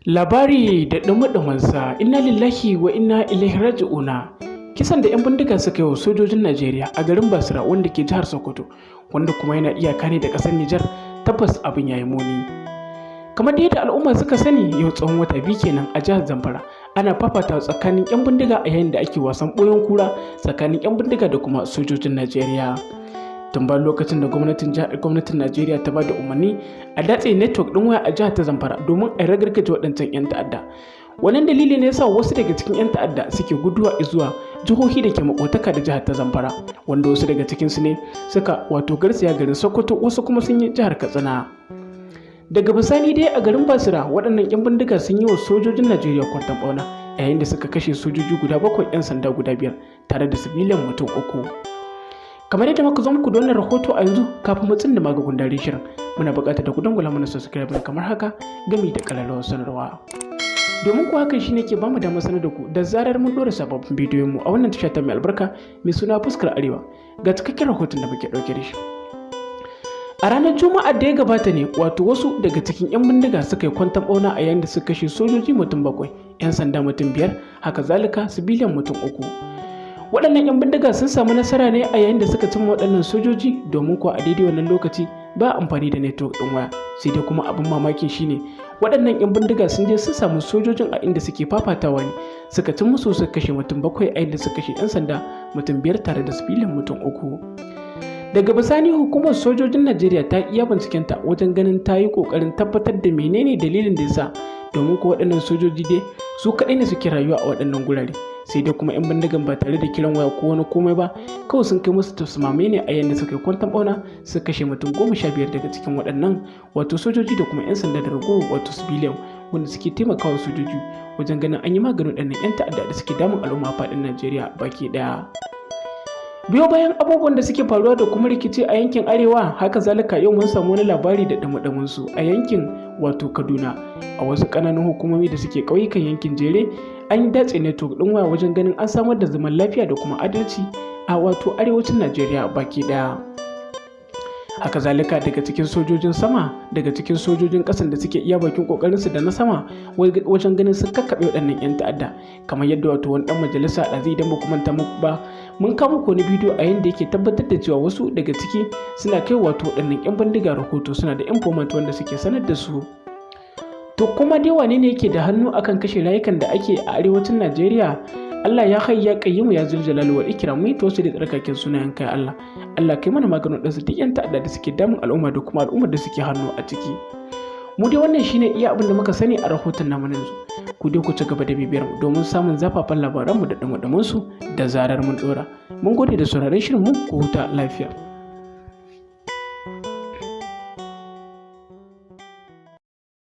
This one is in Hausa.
Labari da ɗumi-ɗuminsa, inna lillahi wa inna ilaihi raji'una. Kisan da 'yan bindiga suka yi wa sojojin Najeriya a garin Basira wanda ke jihar Sokoto, wanda kuma yana iyaka ne da ƙasar Nijar, tabbas abin yayi muni. Kamar da yadda al'umma suka sani, yau tsawon wata 2 kenan a jihar Zamfara ana fafata tsakanin 'yan bindiga a yayin da ake wasan ɓoyon kura tsakanin 'yan bindiga da kuma sojojin Najeriya. Tun bayan lokacin da gwamnatin Najeriya ta ba da umarni a datse network ɗin waya a jihar ta Zamfara domin a ragargaje waɗancan 'yan ta'adda. Wannan dalili ne yasa wasu daga cikin 'yan ta'adda suke guduwa zuwa jihohi da ke makotaka da jihar ta Zamfara, wanda wasu daga cikin su ne suka wato garzaya garin Sokoto, wasu kuma sun yi jihar Katsina. Daga bisani dai a garin Basira waɗannan 'yan bindiga sun yi wa sojojin Najeriya kwanton ɓauna yayin da suka kashe sojoji guda 7, 'yan sanda guda 5 tare da sibiliyan mutum 3. Kamar yadda muka zo muku da wannan rahoto a yanzu, kafin mu tsinda ga gundare shirin, muna buƙatar da ku dangwala mana subscribe kamar haka gami da ƙararrawar sanarwa. Domin ku hakan shine ke bamu damar sanar da ku da zarar mun ɗora sababbin bidiyon mu a wannan tasha ta mai albarka mai suna Fuskar Arewa. Ga cikakken rahoton da muke ɗauke da shi. A ranar Juma'a da ya gabata ne wato wasu daga cikin 'yan bindiga suka yi kwanton ɓauna a yayin da suka kashe sojoji mutum 7, 'yan sanda mutum 5, haka zalika sibiliyan mutum 3. Waɗannan 'yan bindiga sun samu nasara ne a yayin da suka cimma waɗannan sojoji, domin kuwa a daidai wannan lokaci ba amfani da network ɗin waya. Sai dai kuma abin mamakin shine waɗannan 'yan bindiga sun je sun samu sojojin a inda suke fafatawa ne, suka cin musu suka kashe mutum 7 a inda suka kashe 'yan sanda mutum 5 tare da sibiliyan mutum 3. Daga bisani hukumar sojojin Najeriya ta iya bincikenta wajen ganin ta yi ƙoƙarin tabbatar da menene dalilin da yasa, domin ko waɗannan sojoji dai su kaɗai ne suke rayuwa a waɗannan gurare. Sai dai kuma 'yan bindigan ba tare da kiran waya ko wani komai ba, kawai sun kai musu tafsimame ne a yayin da suka yi kwanton ɓauna suka kashe mutum 15 daga cikin waɗannan wato sojoji da kuma 'yan sanda da ragowar wato civilian wanda suke taimakawa sojoji wajen ganin an yi maganin waɗannan 'yan ta'adda da suke damun al'umma a faɗin Najeriya baki ɗaya. Biyo bayan abubuwan da suke faruwa da kuma rikici a yankin Arewa, haka zalika yau mun samu wani labari da ɗumi su a yankin wato Kaduna. A wasu ƙananan hukumomi da suke ƙauyukan yankin Jere, an datse network ɗin waya wajen ganin an samar da zaman lafiya da kuma adalci a wato arewacin Najeriya baki ɗaya. Haka zalika daga cikin sojojin sama, daga cikin sojojin ƙasan da suke iya bakin ƙoƙarinsu da na sama wajen ganin sun kakkaɓe waɗannan 'yan ta'adda, kamar yadda wato wani ɗan majalisa ɗazu, idan ba ku manta muku ba, mun kawo muku wani bidiyo a yanda yake tabbatar da cewa wasu daga ciki suna kai wato waɗannan 'yan bindiga rahoto, suna da informant wanda suke sanar da su. To kuma dai wane ne yake da hannu akan kashe rayukan da ake a arewacin Najeriya? Allah ya hayya qayyimu ya zul jalali wal ikram, mu to da tsarkaken sunayen kai Allah. Allah kai mana maganin ɗansu duk 'yan ta'adda da suke damun al'umma da kuma al'ummar da suke hannu a ciki. Mu dai wannan shine iya abin da muka sani a rahoton namu yanzu. Ku dai ku ci gaba da bibiyar mu domin samun zafafan labaran mu da ɗumi su da zarar mun ɗora. Mun gode da sauraron shirin mu, ku huta lafiya.